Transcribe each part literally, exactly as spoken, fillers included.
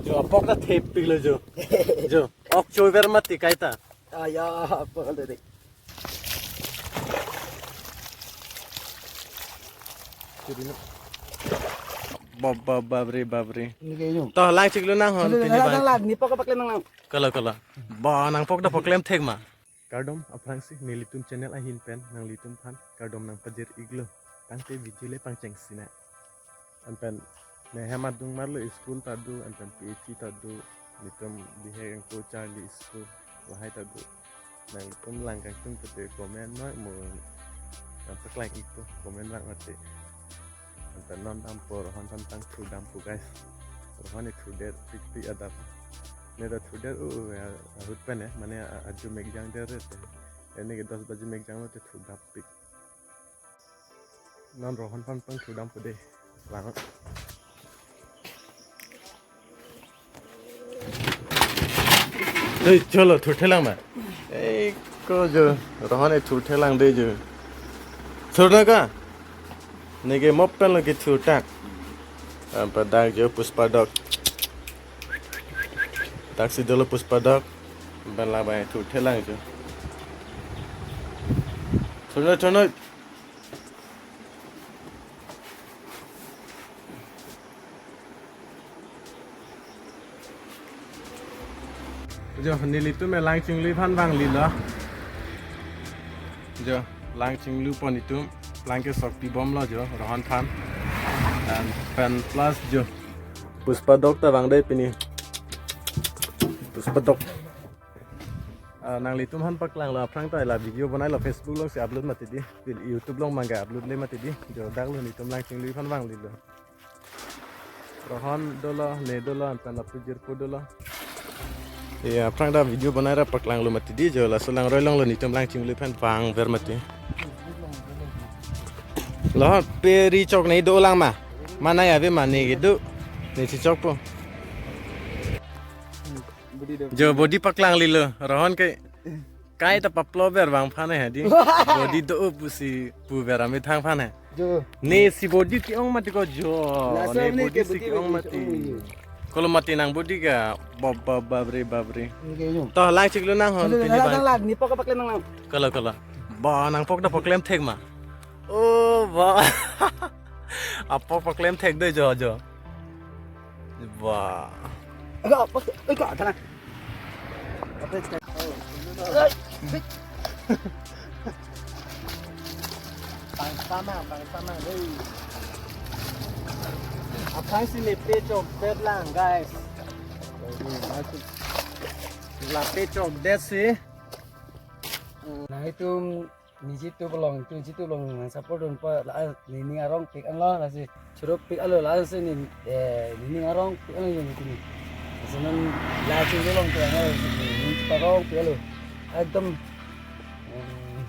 Jo, apok ta thepiklo jo. Jo, ok chover mati kaita. Ah, ya, apok ta thepik. Bab, bab, bab re, bab re. Nike jo. To, lang chiklo nang hon, pini lang, bang. Lang, lang, ne pok paklem nang lang. Kolo, kolo. Ba, nangpok ta paklem thek ma. Kardom aphrangsi nelitum channel ahin pen nanglitum aphan kardom nangpajir-iklo. Tangte video le pangcheng sina. Anpen ne hem adung marlo, school ta do, anpen P H E ta do, nelitum bihek angko charli school lahai ta do. Nanglitum lang kangtung pute comment noi mo, nangpaklang-ikpo comment vang mati. Anpen non dampo, Rohon aphan pangthu dampo guys. Rohon ne thudet pikpik adap. Ne ta thudet, uh, ya, ahut pen ya, mane a-, ajo mek jangdet te. Ini ke dos baji mek janglo te thudap pik. Non Rohon aphan pangthu dampo de. Lang. Hei, cholo, thurthelang ma. Ei, ko jo, Rohon ne thurthelang de jo. Thurna ka? Nike mop pen lo kethur tak. Apa dak jo Puspa dok. Taksi dolo Puspa dok. Ban la bai thurthelang jo. Thurna, thurna. Jo, nelitum lang chinglu aphan vanglilo. Jo, lang chinglupo nelitum. Lang kesok pibomlo jo, Rohon aphan. Anpen plus jo. Puspa dok ta vangdet pini. Puspa dok. Ah, nanglitum aphan paklanglo aphrang ta la video bonailo, Facebook alongsi upload mati di. Pil YouTube along mangga upload le mati di. Jo, daklo nelitum lang chinglu aphan vanglilo. Rohon dolo, ne dolo, anpen lapu jirpo dolo. Ya, aphrang ta video bonai ra paklanglo mati di jo, laso langroi alonglo nelitum lang chinglu aphan vangver mati. Lo, pe ri chok ne dolang ma. Mana ya ve ma ne kedo. Ne chichokpo. Jo, body paklanglilo, Rohon ke. Kaita paplover vang aphan he di. Body do pusi puver amethang aphan he. Jo. Ne si body ke-ong mati ko jo. Laso ne ne body ke si body ke-ong mati. Kolo mati nang body ka. Bab, bab, bab re, bab re. Nike jo. To, lang chiklo nang hon, lang, pini lang, bang. Lang, lang, ne pok paklem nang lang. Kolo, kolo. Ba, nangpok ta paklem thek ma. Oh, ba. Apok paklem thek de jo, jo. Ba. Ega, pas, ega, thana. Bang sama, bang sama, hey. Aphrangsi ne pechokdet lang, guys. Lape chokdet si. Nanglitum niji tu belong, tu niji tu belong, nang support dunpo, la, nening arong pik-anlo, lasi choro pik-anlo, lasi ne, eh, nening arong pik-anlo ne tini. Lasi non la chinglu along pik-anlo, nening arong pik-anlo. Ekdom, eh,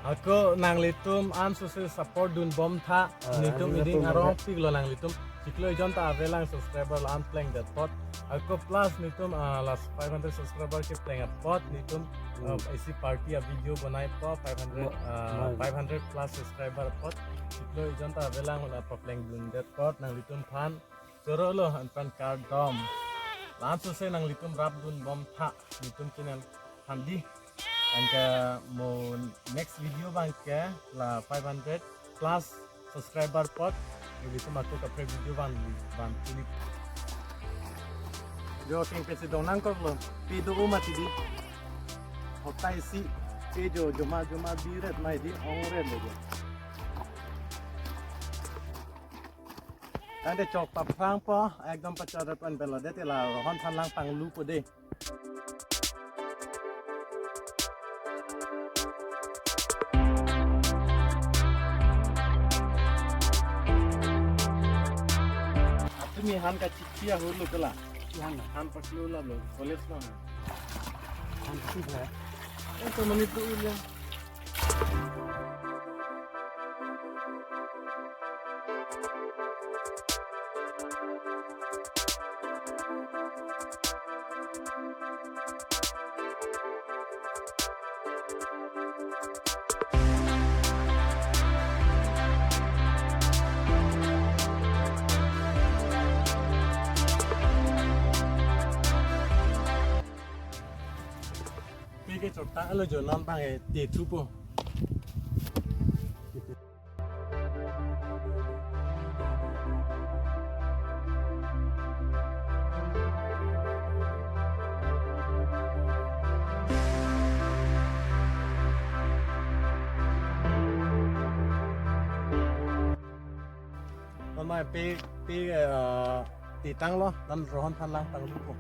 ako nanglitum ansose support dunbom tha, ah, netum nening arong piklo nanglitum. Chiklo ejon ta avelang subscriber la-an plengdet apot. Ako plus netum, ah, last five hundred subscriber kepleng apot netum, hmm, um, isi party a-video bonaipo five hundred, ma-, ah, ma-, five hundred plus subscriber apot. Chiklo ejon ta avelang la paplengdundet apot nanglitum aphan. Chorolo anpen kardom. Langsung se nanglitum rapdunbom tha netum channel aphan di. Anke mo next video abangke la five hundred plus subscriber apot nelitum ako kaprek video van, van tuli. Jo, kengpesi dong nangkoklo, pe do-o mati di. Hopta isi pe jo, joma, joma biret mai di, ongret lo jo. Tangte chok paphrangpo, ekdom pachot pen pelo de, te la Rohon aphan lang panglupo de. Atumi han kachichi ahut lo kela. Chichi han. Han paklu la lo, college lo. Han chichi la. Ento menit tu ulang. Ke chotang alo jo, non bang e te thupo. Non ma pe, pe, eh, te tanglo, non Rohan aphan langtang thupo.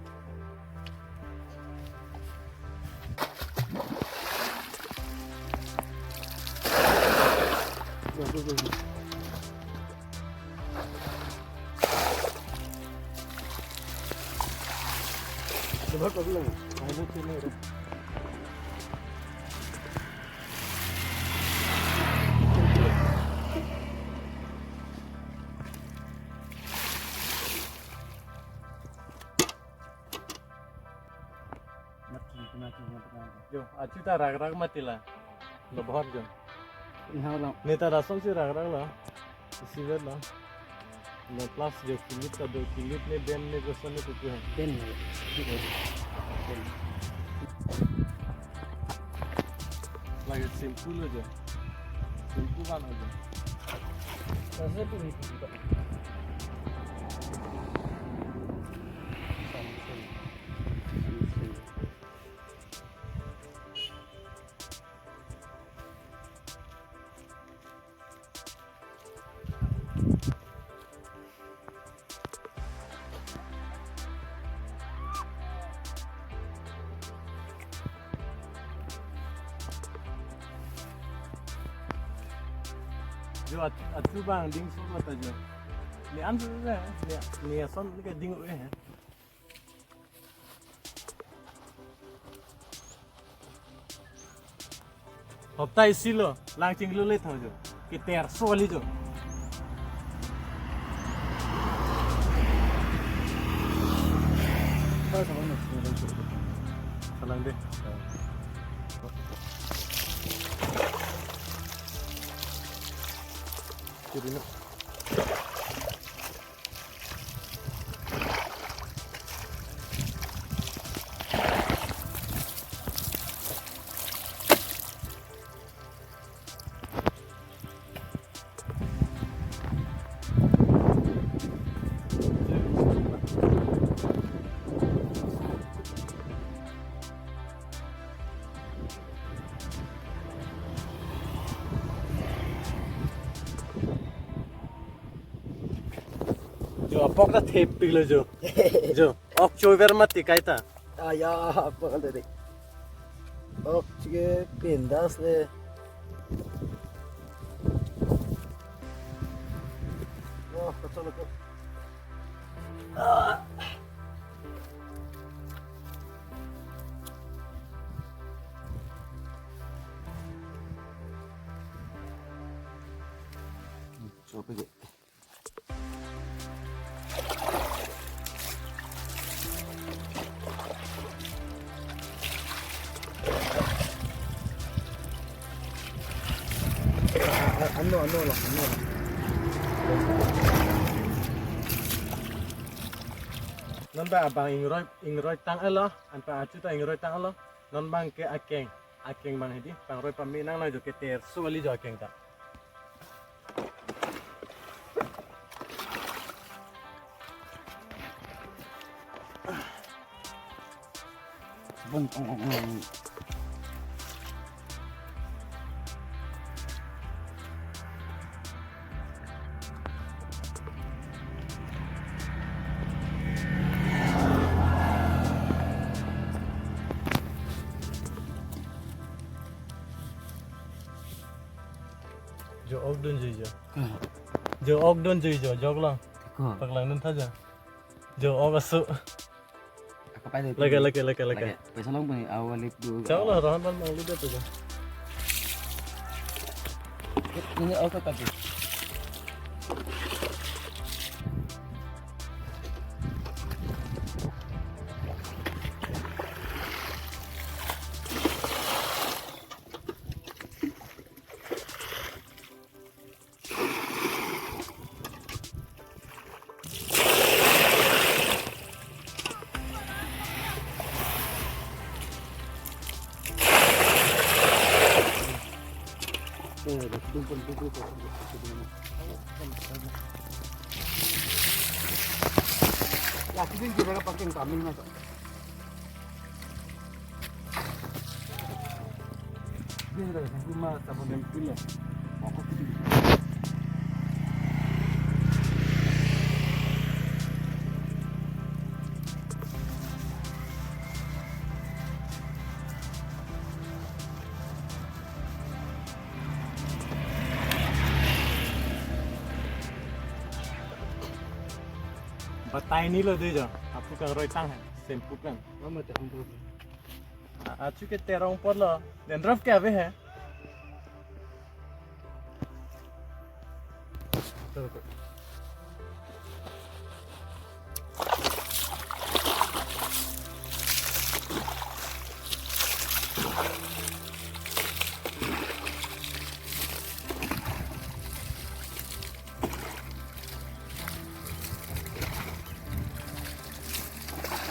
Jo, achu ta rak rak mati la. Lo bahut jo. Inhau lang. Ne ta rasong si rak rak la. Isivet la. Ne plus jo, kilip ta do, kilip ne ben ne koson ne kuku hai. Ben ne. Ben. Lagi simple lo jo. Simple banget jo. Rasa pun itu juga. Something. Something. Jo, at-, achu bang ding so mata jo. Ne an so ne, ne, ne ason ne ke ding eh. Hopta isi lo, lang chinglu le tho jo. Keter so kali jo. Salang de. Kiri na. Jo, apok ta thepik lo jo. Jo, ok chover mati kaita. Ah, ya, apok kan tadi. Ok, chike pindas le. Oh, kacau lagi. Ah. Coba deh. Ano, ano lang, ano lang. Non ba abang ingroi, ingroi tang alo, anpa achu ta ingroi tang alo, non bang ke akeng, akeng bang hedi, pangroi pame nang na jo keter so kali jo akeng ta. Bon, ong, ong, ong. Jo ok dun jui jo. Hmm. Jo ok dun jui jo, jok lang. Ko. Paklang dun tha jo. Jo ok asu. Ako pa dun. Lake, lake, lake, lake. Lake. Paisa long puni awal itu. Chalo, Rohan ban manglu dia tu jo. Ini ok tadi. Ya, sini kita pakai kambing na. Ini sudah sempurna, sabun dan pil ya. Batai ni lo dei jo, aphu kangroi tang hai, shampoo kan. Mama te hum. A-, achu ke terong apor lo, dandruff ke ave hai.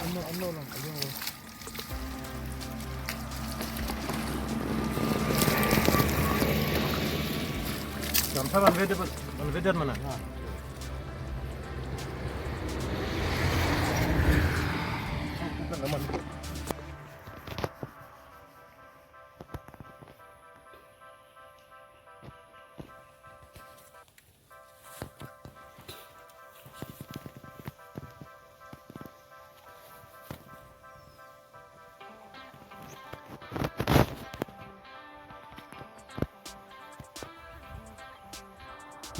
Ano, ano lang, ano. Gamsa banve det, banve det mana?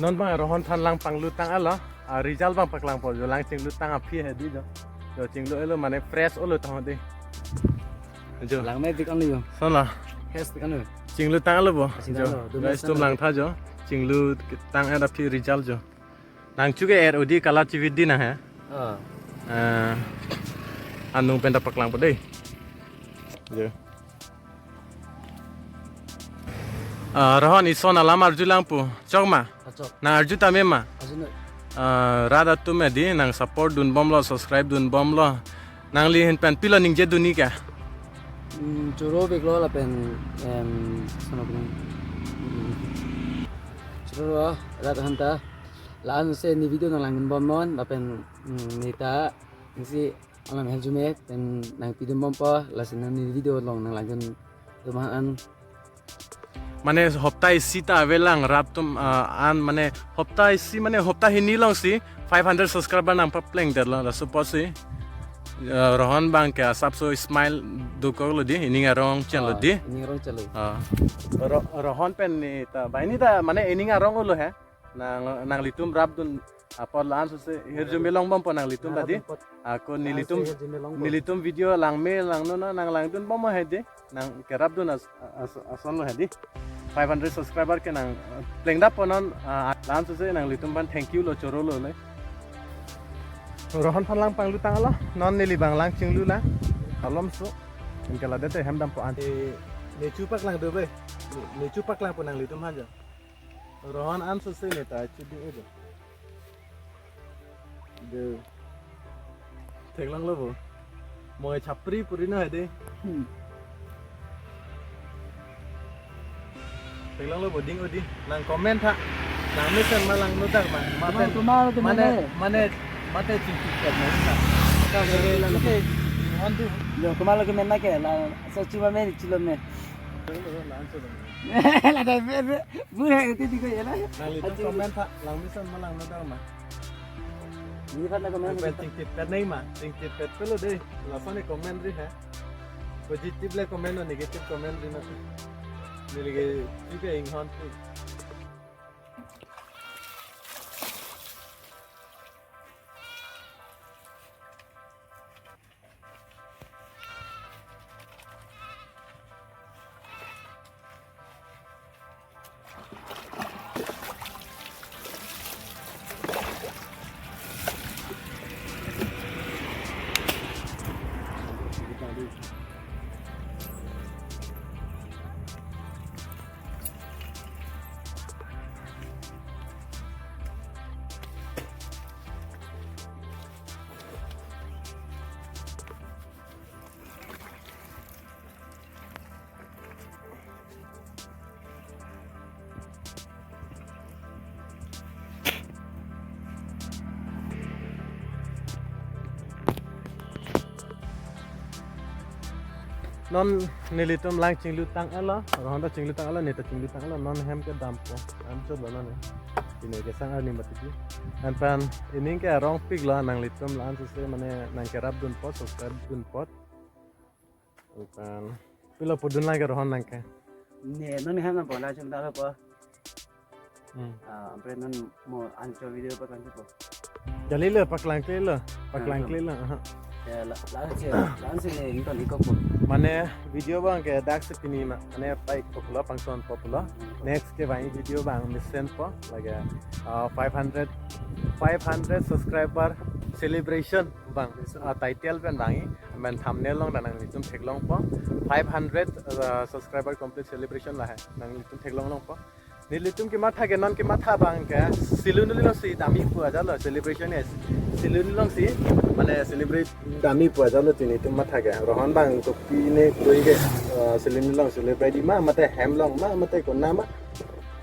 Non bang Rohon aphan lang panglut tang alo, a result bang paklangpo jo, lang chinglut tang aphi hedi jo. Jo chinglut elo mane fresh olo tang hedi. Jo. Lang me dik an lo jo. Sona. Fresh dik an lo. Chinglut tang alo bo. Chinglut jo. Alo, dum guys, tum lang tha jo. Chinglut tang er aphi result jo. Nang chu ke er odi kala chivit di nang he. Ah. Eh, anung pen ta paklangpo dei. Jo. Ah, Rohon, ison alam arju langpo. Chok ma? Achok. Nang arju tame ma? Arju noi. Ah, rat atum hedi, nang support dun bomlo, subscribe dun bomlo. Nangli ahin pen pilo ningje dun-ik ke? Hmm, choro veklo lapen, em, sono pun. Hmm. Choro rat ahan ta. La-an se ne video nang lang dun bom non, lapen, hmm, ne ta, ne si alam arjume, pen nangpi dun bompo, lasi nang ne video along nang lang dun atum an. Mane hopta isi ta avelang rat atum, ah, an mane hopta isi mane hopta hini alongsi five hundred subscriber nang papleng detlo, laso apotsi, ah, Rohon bang ke asapso smile dokoklo dei, ining arong chenlo dei. Ah, ining arong chenlo. Ah. Ro-, Rohon pen ne ta, bai ne ta mane ining arong olo he. Nang, nanglitum rapdun apot la-an sose hirjume long bompo nanglitum ta dei. Ako nelitum, hirjume long bom. Nelitum video langme langno na nang langdun bom hedi. Nang kerapdun as-, as-, asonlo hedi. Five hundred subscriber ke nang, eh, plengdappo non, ah, la-an sose nanglitum aphan thank you lo choro lo le. Rohon aphan lang panglut tang alo, non neli bang lang chinglu la. Halom so. Inkala dete hem dampo an. Eh, ne chu paklang do be. Ne, ne chu paklangpo nanglitum aphan jo. Rohon an sose ne ta chidi edo. De. Theklonglo bo. Moi chapri puri no hedi. Hmm. Theklonglo bo ding odi. Nang comment tha. Nang mesen ma langno dak ma. Mate, tomar, tomar mane, mene. Mane, mate chingki kat ma. Ka ke la ke. Lo, tomar lo ke men ma ke la. So chuma me chilo me. Theklonglo la an so. La dai be, be, bu hai, iti di ko ya la. Nanglitum comment tha, lang mesen ma langno dak ma. Ni kan na comment. Ang pen chingtip kat nai ma, chingtip kat pelo dei. Lason ne comment ri ha. Positive le comment no, negative comment ri no. Neli ke juga inghon tu. Non nelitum lang chinglu tang-etlo, Rohon ta chinglu tang-etlo, ne ta chinglu tang-etlo, non hem kedampo, hem chotlo non. Pine kesang arni mati di. Anpan ining ke arongpiklo, nanglitum la-an sese mane nangkerapdunpo, subscribe dunpo. Anpan pilo pudun lang ke Rohon nang ke. Ne, non hem nang po, lang chinglu tang-etpo. Hmm. Ah, apre non mo anchot video paklangpo. Jalilo, paklangklelo, paklangklelo, aha. Ya, la, la, si, la, si ne ington ikokpo. Mane video abang ke daksi pini ma, mane pa-ikpo pulo, pangtonpo pulo. Hmm. Next ke abang video abang mesenpo, lake, ah, five hundred, five hundred subscriber celebration abang. Celebration. Ah, title pen abang, amen thumbnail along ta nanglitum theklongpo. Five hundred, ah, subscriber complete celebration lahai, nanglitum theklong longpo. Nelitum kematha ke non kematha abang ke Siloni alongsi damji pu ajatlo celebration ke. Siloni alongsi mane celebrate damji pu ajatlo nelitum matha ke. Rohon abang kopine kroi ke, eh, Siloni along celebrate ji ma mate hem along ma mate konat ma.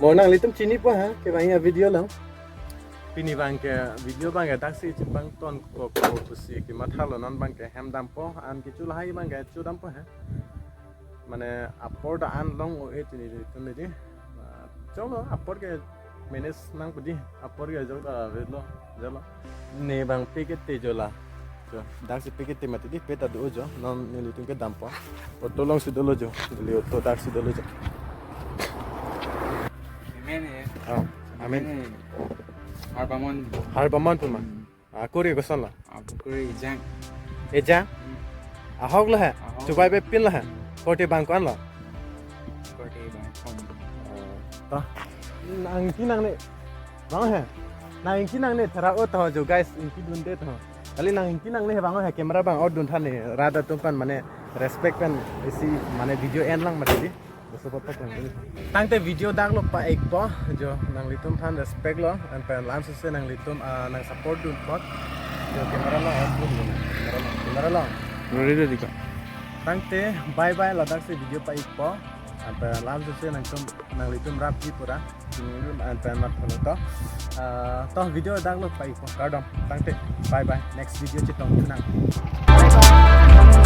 Mo nanglitum chinipo ha ke abang ya video along. Pini abang ke video abang ke daksi chepangtonkokpo pusi kemathalo, non abang ke hem dampo, an kecho lahai abang ke chodampo ha. Mane apor ta an long-o-e nelitum di. Ah, cholo, apor ke manage nangpo di, apor ke jok ta avelo, jolo. Ne abang pekete jola. Jo, daksi pekete mati di, pe ta do jo, non nelitum kedampo. Auto alongsi dolo jo, neli auto daksi dolo jo. Amen, eh. Oh, amen. Amen, eh. Harbamon. Harbamon pu ma. Hmm. Ah, kuri kosonlo? Ah, kuri ejang. Ejang? Hmm. Ahoklo he? Ahok. Chubai pepinlo he? Korte abang ko-anlo? Korte abang ko-an. Oh, to. Nang ingki nangne. Bang he. Nang ingki nangne thera o to jo guys, ingkidunde to. Kali nang ingki nangne he bang he, camera abang o duntha ne. Rat atum aphan mane respect pen isi mane video enlang mati di. Tangte video daklo pa-ikpo, jo nanglitum aphan respect lo, anpen la-an sese nanglitum, ah, nang support dunpo, jo camera along off dunlo, camera along, camera along. Ready, ready ka? Tangte bye bye, ladaksi video pa-ikpo, anpen la-an sese nangtum, nanglitum rapji pura, nanglitum anpen mat phono to, ah, to video daklo pa-ikpo, kardom, tangte bye bye, next video chetongthu nang. Bye bye.